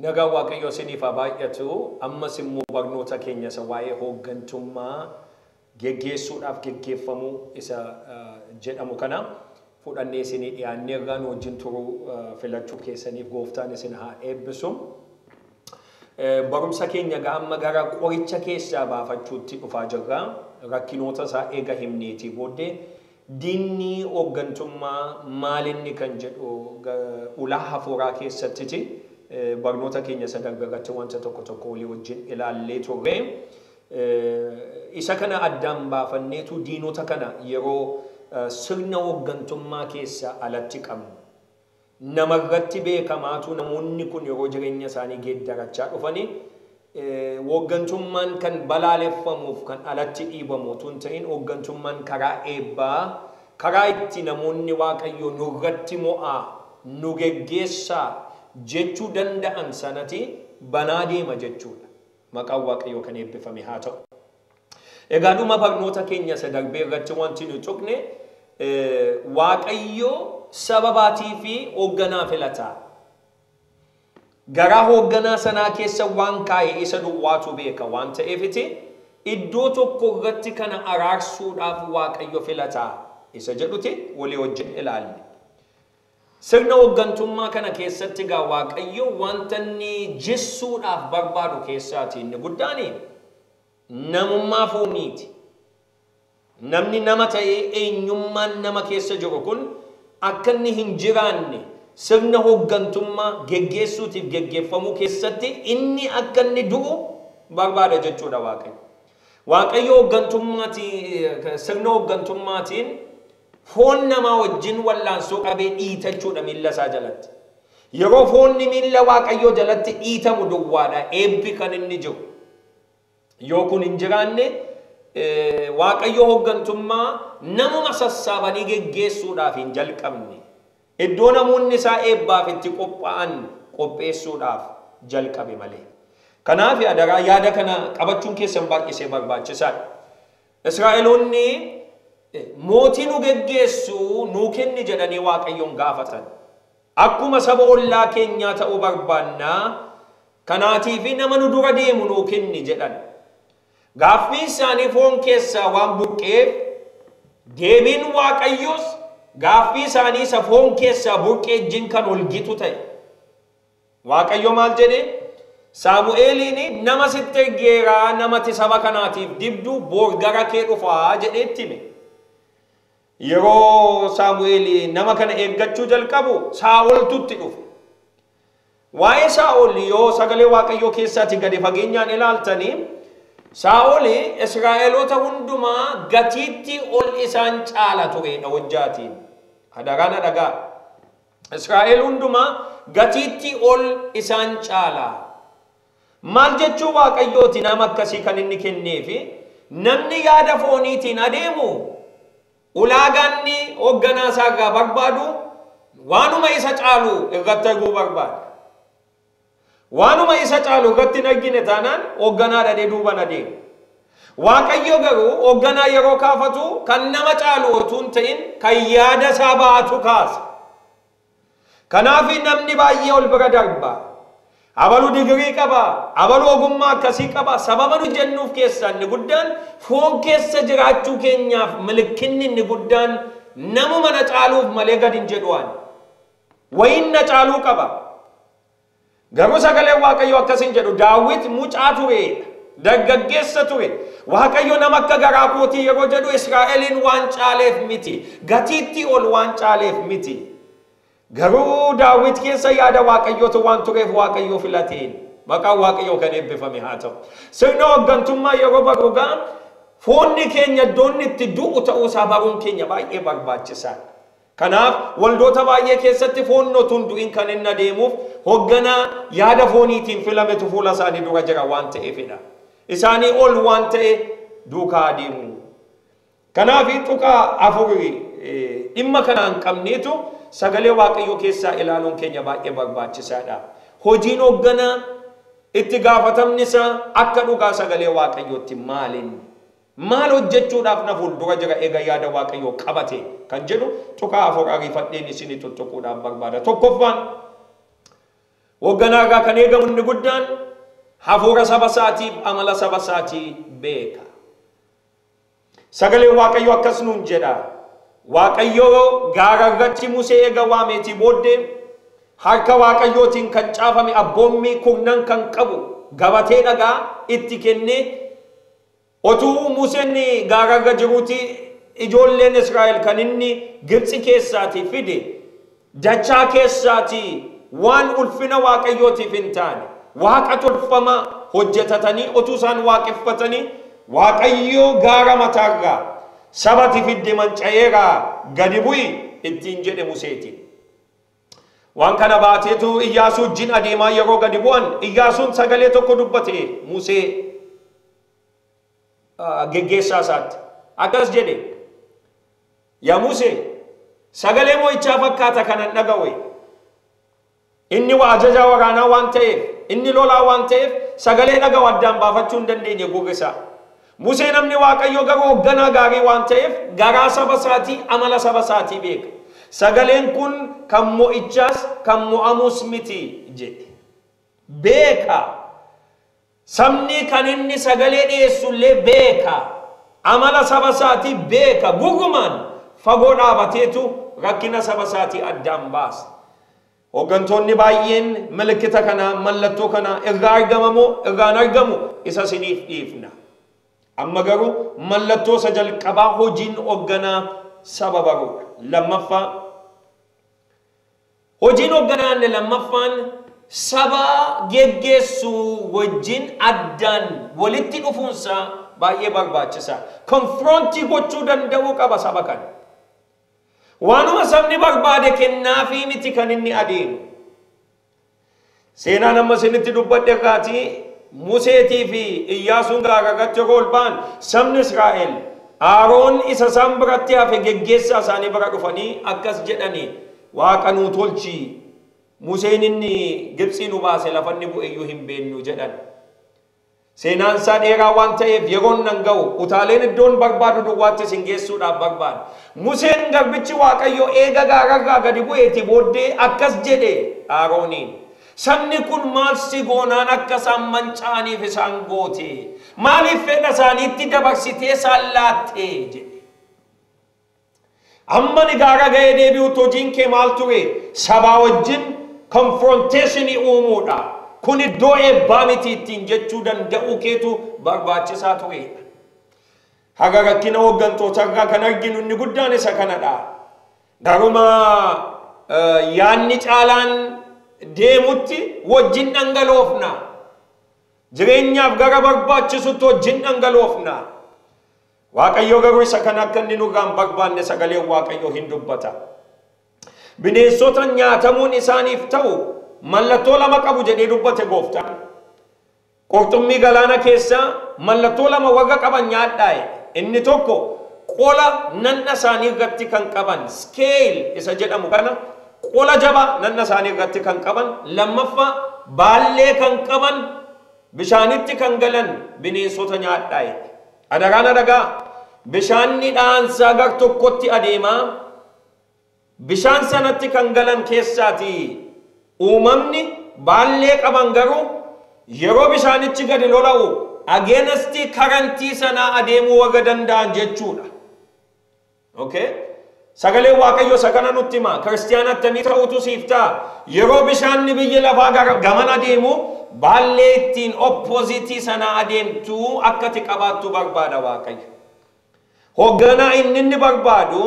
Nagaan Waaqayyoo isiniif haa baay'atu. Ammas immoo barnoota keenya isa waa'ee hooggantummaa geggeessuudhaaf geggeeffamuu isa jedhamu kana fudhannee isinii dhiyaanneerra. Nu wajjin turuu filachuu keessaniif gooftaan isin haa eebbisu. Barumsa keenya egaa amma gara qoricha keessaa baafachuutti dhufaa jirra. Rakkinoota isaa eega himneetii booddee diinni hooggantummaa maalinni kan jedhu ulaa hafuuraa keessattiti barnoota keenya isa darbe irratti wanta tokko tokko walii wajjin ilaallee turre. Isa kana addaan baafanneetu diinota kana yeroo sirna hooggantummaa keessaa alatti qabnu. Namarratti beekamaatu namoonni kun yeroo jireenya isaanii geeddarachaa dhufanii hooggantummaan kan balaaleffamuuf kan alatti dhiibamu otoo hin ta'in hooggantummaan karaa eebbaa, karaa itti namoonni Waaqayyo nurratti mo'aa, nu geggeessaa jechuu danda'an sanati banaa deema jechuudha. Maqaan Waaqayyoo kan eebbifame haa ta'u. Egaa dhuma barnoota keenya isa darbee irratti wanti nu tuqne, Waaqayyo sababaatii fi hoogganaa filataa. Garaa hoogganaa sanaa keessa waan kaa'e isa duwwaatu beeka waan ta'eefiti iddoo tokko irratti kana araarsuudhaaf Waaqayyo filataa isa jedhuti walii wajjin ilaalle. Sirna hooggantummaa kana keessatti egaa Waaqayyo wanta inni jissuudhaaf barbaadu keessaati inni guddaani namummaa fooniiti. Namni nama ta'ee eenyummaan nama keessa jiru kun akka inni hin jiraanne sirna hooggantummaa geggeessuutiif geggeeffamuu keessatti inni akka inni du'u barbaada jechuudha Waaqayyo. Waaqayyo sirna hooggantummaatiin foon namaa wajjin wallaansoo qabee dhiitachuudha miilla isaa jalatti. Yeroo foonni miilla Waaqayyoo jalatti dhiitamu duwwaadha eebbi kan inni jiru. Yoo kun hin jiraanne Waaqayyo hooggantummaa namuma sassaabanii geggeessuudhaaf hin jalqabne. Iddoo namoonni isaa eebbaaf itti qophaa'an qopheessuudhaaf jalqabe malee. Kanaaf adaraa yaada kana qabachuun keessan baay'isee barbaachisaadha. Israa'eloonni mootii nu geggeessu nuu kenni jedhanii Waaqayyoon gaafatan. Akkuma saba ollaa keenyaa ta'uu barbaannaa, kanaatiif nama nu dura deemu nuu kenni jedhan. Gaaffiin isaanii foon keessaa waan burqeef deebiin Waaqayyoos gaaffii isaanii isa foon keessaa burqee wajjin kan ol gitu ta'e. Waaqayyo maal jedhee? Saamu'eeliin nama sitti ergeeraa namatti saba kanaatiif dibdu boor gara kee dhufaa jedhee itti hime. Yeroo Saamu'eeli nama kana eeggachuu jalqabu Saa'oltutti dhufe. Waa'ee Saa'ol yoo sagalee Waaqayyoo keessaati gadi fageenyaan ilaaltanii, Saa'ol Israa'eloota hundumaa gatiitti ol isaan caala turedha hojjaatiin. Adaraa na dhagaa. Israa'el hundumaa gatiitti ol isaan caala. Maal jechuu Waaqayyooti nama akkasii kan inni kenneefi namni yaada fooniitiin adeemu ulaagaanni hoogganaa isaa irraa barbaadu waanuma isa caalu irratti arguu barbaada. Waanuma isa caalu irratti hin argine taanaan hoogganaa dhadhee duuban adeema. Waaqayyo garuu hoogganaa yeroo kaafatu kan nama caalu otoo hin ta'in kan yaada isaa baatu kaasa. Kanaaf namni baay'ee ol bira darba. Abaluu digirii qaba, abaluu ogummaa akkasii qaba. Sababa nu jennuuf keessaa inni guddaan foon keessa jiraachuu keenyaaf milikinni inni guddaan namuma na caaluuf malee gad hin jedhu ani. Wayiin na caaluu qaba. Garuu sagaleen Waaqayyoo akkas hin jedhu. Daawit mucaa turedha. Dargaggeessa ture. Waaqayyo nama akka garaa kootii yeroo jedhu Israa'eliin waan caaleef miti. Gatiitti ol waan caaleef miti. Garuu Daawit keessa yaada Waaqayyootu waan tureef Waaqayyoo filateen. Maqaan Waaqayyoo kan eebbifame haa ta'u. Sirna hooggantummaa yeroo barru gaa foonni keenya iddoonni itti du'u ta'uu isaa baruun keenya baay'ee barbaachisaadha. Kanaaf waldoota baay'ee keessatti foonni otoo hin du'in kan inni adeemuuf hoogganaa yaada fooniitiin filametu fuula isaanii dura jira waan ta'eefidha. Isaanii ol waan ta'e duukaa adeemu. Kanaaf tuqaa afur dhimma kanaan qabneetu sagalee Waaqayyoo keessaa ilaaluun keenya baay'ee barbaachisaadha. Hojiin hoogganaa itti gaafatamni isaa akka dhugaa sagalee Waaqayyootti maaliin? Maal hojjechuudhaaf na fuuldura jira eega yaada Waaqayyoo qabate kan jedhu tuqaa afur ariifadheen isinii tuttuquudhaaf barbaada. Tokkoffaan Hoogganaa irraa kan eegamu inni guddaan hafuura saba isaatiif amala saba isaatii beeka. Sagaleen Waaqayyoo akkas nuun jedha. Waaqayyoo gaara irratti Musee eega waameetii booddee harka Waaqayyootiin kan caafame abboommii kurnan kan qabu gabatee dhagaa itti kennee otuu Museen gaara irra jiruuti ijoolleen Israa'el kan inni Gibxi keessaatii fide dachaa keessaatii waan ulfina Waaqayyootiif hin taane waaqa tolfamaa hojjetatanii otuu isaan waaqeffatanii Waaqayyoo gaara mataarraa sabati fidde manca'eeraa gadi bu'i ittiin jedhe Museetiin. Waan kana baateetu Iyyaasuu wajjin adeemaa yeroo gadi bu'an Iyyaasuun sagalee tokko dubbate Musee geggeessaa isaatti. Akkas jedhe, yaa Musee, sagalee mo'ichaa fakkaata kanan dhaga'e. Inni waa ajajaa waraanaa waan ta'eef, inni lolaa waan ta'eef sagalee dhaga'u addaan baafachuu hin dandeenye gurri isaa. Musee namni Waaqayyoo garuu hoogganaa gaarii waan ta'eef garaa saba isaatii amala saba isaatii beeka. Sagaleen kun kan mo'ichaas kan mo'amus miti jedhe. Beeka. Sabni kan inni sagalee dhiyeessullee beeka. Amala saba isaatii beeka. Gugumaan fagoo dhaabateetu rakkina saba isaatii addaan baasa. Hooggantoonni baay'een milikkita kana mallattoo kana irraa argamamoo irraan argamu isa isiniif dhiifna. Amma garuu mallattoo isa jalqabaa hojiin hoogganaa saba baruudha. Lammaffaa hojiin hoogganaa inni lammaffaan saba geggeessuu wajjin addaan walitti dhufuunsaa baay'ee barbaachisaa. Konfrontii gochuu danda'uu qaba saba kana. Waanuma sabni barbaade kennaafii miti kan inni adeemu. Seenaan amma isinitti dubbadhe irraatii Museetii fi Iyyaasuun gaara irratti yeroo ol ba'an sabni Israa'el Aaroon isa isaan biratti hafe geggeessaa isaanii bira dhufanii akkas jedhanii Waaqa nuu tolchi Museen inni Gibxii nu baase lafa inni bu'e iyyuu hin beeknu jedhan. Seenaan isaa dheeraa waan ta'eef yeroon nan ga'u utaaleen iddoon barbaadu duwwaatti isin geessuudhaaf barbaada. Museen garbichi Waaqayyoo eega gaararraa gadi bu'eeti booddee akkas jedhe Aarooniin. Sabni kun maal si goonaan akka isaan manca'aniif isaan goote? Maaliif fedha isaaniitti dabarsitee isaan laatte? jedhe. Amma ni gaara ga'ee deebi'utti hojiin kee maal ture? Sabaa wajjin konfronteeshinii uumuudha. Kun iddoo eebbaa miti ittiin jechuu danda'uu keetu barbaachisaa turedha. Haga rakkina hooggantoota irraa kan arginu inni guddaan isa kanadha. Garuma yaadni caalaan deemutti wajjin dhangaloofna. Jireenyaaf gara barbaachisutti wajjin dhangaloofna. Waaqayyo garuu isa kana akka inni nurraa hin barbaanne sagaleen Waaqayyoo hin dubbata. Bineensota nyaatamuun isaaniif ta'u mallattoo lama qabu jedhee dubbate gooftaan. Qurxummii galaana keessaa mallattoo lama warra qaban nyaadhaa. Inni tokko qola nanna isaanii irratti kan qaban scale isa jedhamu kana qola jabaa nanna isaanii irratti kan qaban, lammaffaa baallee kan qaban bishaanitti kan galan bineensota nyaadhaa. Adaraan adagaa bishaanni dhaansaa gar tokkotti adeemaa bishaan sanatti kan galan keessaati uumamni baallee qaban garuu yeroo bishaanichi gadi lola'u ageenasti karantii sanaa adeemuu warra danda'an jechuudha. Okay? Sagaleen Waaqayyoo isa kana nutti hima. Kiristiyaana attamii ta'utu siif ta'a. Yeroo bishaanni biyya lafaa gaman adeemu baallee ittiin oppozitii sanaa adeemtu akka ati qabaattu barbaada Waaqayyo. Hoogganaa inni barbaadu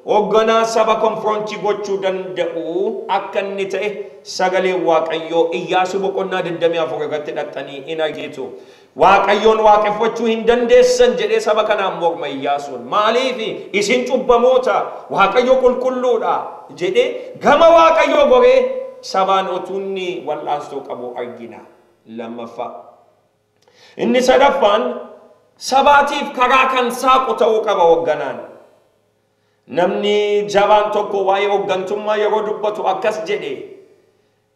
hoogganaa saba konfrontii gochuu danda'u akka inni ta'e sagaleen Waaqayyoo Iyyaasuu boqonnaa 24 irratti dhaxxanii in argitu. Waaqayyoon waaqeffachuu hin dandeessan jedhee saba kanaan morma Iyyaasuun. Maaliif isin cubbamoota Waaqayyo qulqulluudha jedhee gama Waaqayyoo goree sabaan otuunni wal'aansoo qabu argina. Lammaffaa. Inni sadaffaan sabaatiif karaa kan saaqu ta'uu qaba hoogganaan. Namni jabaan tokko waa'ee hooggantummaa yeroo dubbatu akkas jedhe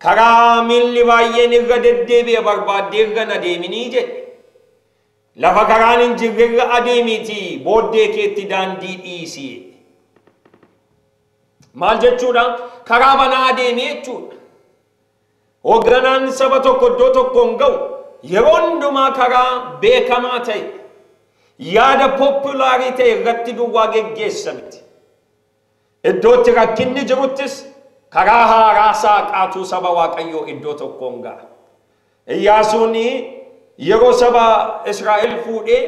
karaa miilli baay'een irra deddeebi'e barbaaddee irra na deeminii jedhe. Lafa karaan hin jirre irra adeemiitii booddee keetti daandii dhiisi. Maal jechuudha? Karaa banaa adeemi jechuudha. Hoogganaan saba tokko iddoo tokkoon ga'u yeroo hundumaa karaa beekamaa ta'e yaada populaarii ta'e irratti duwwaa geggeessa miti. Iddootti rakkinni jiruttis karaa haaraa saaqaatuu saba Waaqayyoo iddoo tokkoon ga'a. Iyyaasuun yeroo saba Israa'el fuudhee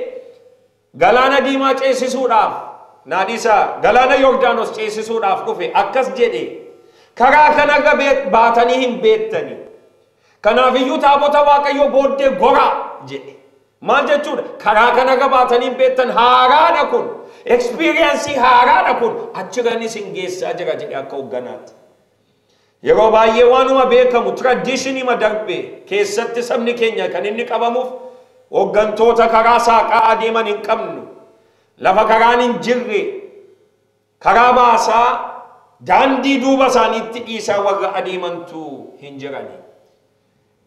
galaana diimaa ceesisuudhaaf naadhiisa galaana Yordaanos ceesisuudhaaf dhufe akkas jedhe karaa kanarra baatanii hin beektani. Kanaafiyyuu taabota Waaqayyoo booddee goraa jedhe. Maal jechuudha? Karaa kanarra baatanii hin beektan haaraadha kun. Ekspiriyaansii haaraadha kun. Achirranis hin geessaa jira jedhe akka hoogganaatti. Yeroo baay'ee waanuma beekamu tradishinii darbe keessatti sabni keenya kan inni qabamuuf hooggantoota karaa saaqaa adeeman hin qabnu. Lafa karaan hin jirre karaa baasaa daandii duuba isaaniitti dhiisaa warra adeemantu hin jirani.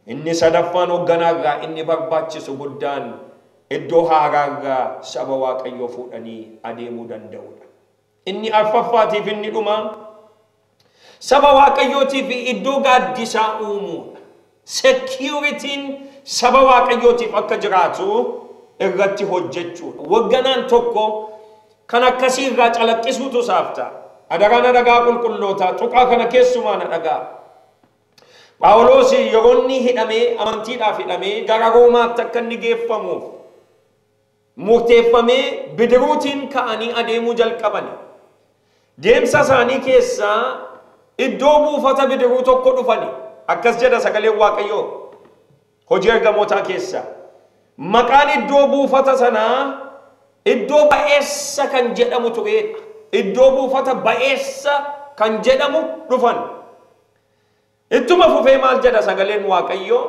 Inni sadaffaan hoogganaarraa inni barbaachisu guddaan iddoo haaraarraa saba Waaqayyoo fuudhanii adeemuu danda'udha. Inni arfaffaatiif inni dhumaa saba Waaqayyootiif iddoo gaaddisaa uumuudha. Security'n saba Waaqayyootiif akka jiraatu irratti hojjechuudha. Hoogganaan tokko kan akkasii irraa calaqqisuutu isaaf ta'a. Adaraa na dhagaa qulqullootaa, tuqaa kana keessumaa na dhagaa. Phaawulos yeroo inni hidhamee amantiidhaaf hidhamee gara Roomaatti akka inni geeffamuuf murteeffamee bidiruutiin ka'anii adeemuu jalqaban. Deemsa isaanii keessaa iddoo buufata bidiruu tokko dhufani. Akkas jedha sagaleen Waaqayyoo hojii ergamootaa keessaa. Maqaan iddoo buufata sanaa iddoo ba'eessa kan jedhamu turedha. Iddoo buufata ba'eessa kan jedhamu dhufan. Ittuma fufee maal jedha sagaleen Waaqayyoo?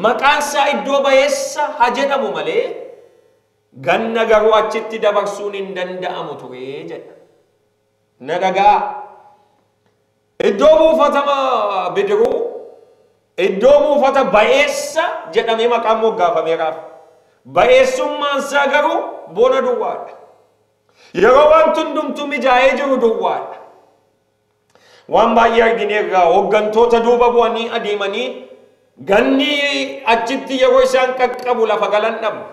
Maqaan isaa iddoo ba'eessa haa jedhamu malee ganna garuu achitti dabarsuun hin danda'amu ture jedha. Na dhagaa. Iddoo buufata bidiruu iddoo buufata ba'eessa jedhamee maqaan moggaafameeraaf. Ba'eessummaan isaa garuu bona duwwaadha. Yeroo wanti hundumtuu mijaa'ee jiru duwwaadha. Waan baay'ee argineerraa hooggantoota duuba bu'anii adeemanii ganni achitti yeroo isaan qaqqabu lafa galan dhabu.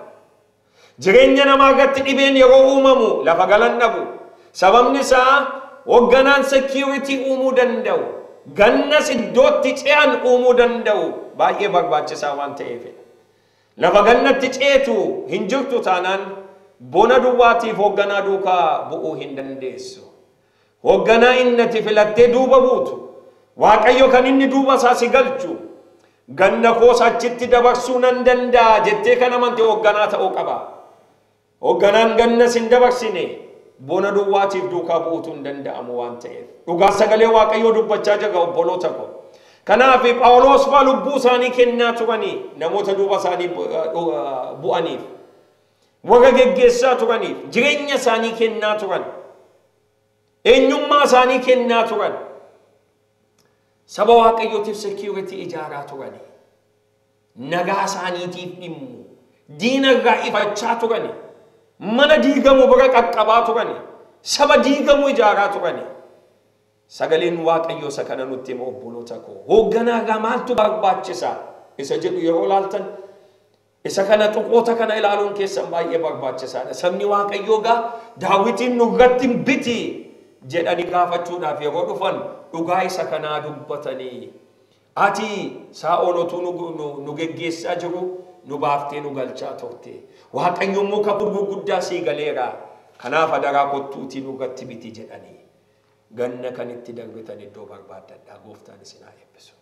Jireenya namaa irratti dhibeen yeroo uumamu lafa galan dhabu. Sababni isaa hoogganaan security uumuu danda'u, gannas iddootti ce'an uumuu danda'u baay'ee barbaachisaa waan ta'eefidha. Lafa gannatti ceetu hin jirtu taanaan bona duwwaatiif hoogganaa duukaa bu'uu hin dandeessu. Hoogganaa innati filattee duuba buutu, Waaqayyo kan inni duuba isaa si galchu, ganna koos achitti dabarsuu nan danda'a jettee kan amante hoogganaa ta'uu qaba. Hoogganaan gannas hin dabarsine bona duwwaatiif duukaa bu'uutu hin danda'amu waan ta'eef. Dhugaa sagalee Waaqayyoo dubbachaa jira obboloota ko. Kanaaf Phaawulos fa'aa lubbuu isaanii kennaa turanii namoota duuba isaanii bu'aniif, warra geggeessaa turaniif, jireenya isaanii kennaa turan, eenyummaa isaanii kennaa turan, saba Waaqayyootiif security ijaaraa turani, nagaa isaaniitiif dhimmu, diina irraa ifachaa turani, mana diigamu bira qaqqabaa turani, saba diigamu ijaaraa turani. Sagaleen Waaqayyoo isa kana nutti hima obboloota koo. Hoogganaarraa maaltu barbaachisa isa jedhu yeroo laaltan isa kana tuqoota kana ilaaluun keessan baay'ee barbaachisaadha. Sabni Waaqayyoo gaa Daawitiin nurratti biti jedhanii gaafachuudhaaf yeroo dhufan dhugaa isa kanaa dubbatanii ati Saa'ol otuu nu geggeessaa jiru nu baaftee nu galchaa turte. Waaqayyo immoo kakuu gurguddaa sii galeera. Kanaaf adaraa kottuutii nurratti biti jedhanii. Ganna kan itti darbitan iddoo barbaaddadhaa. Gooftaan isin haa eebbisu.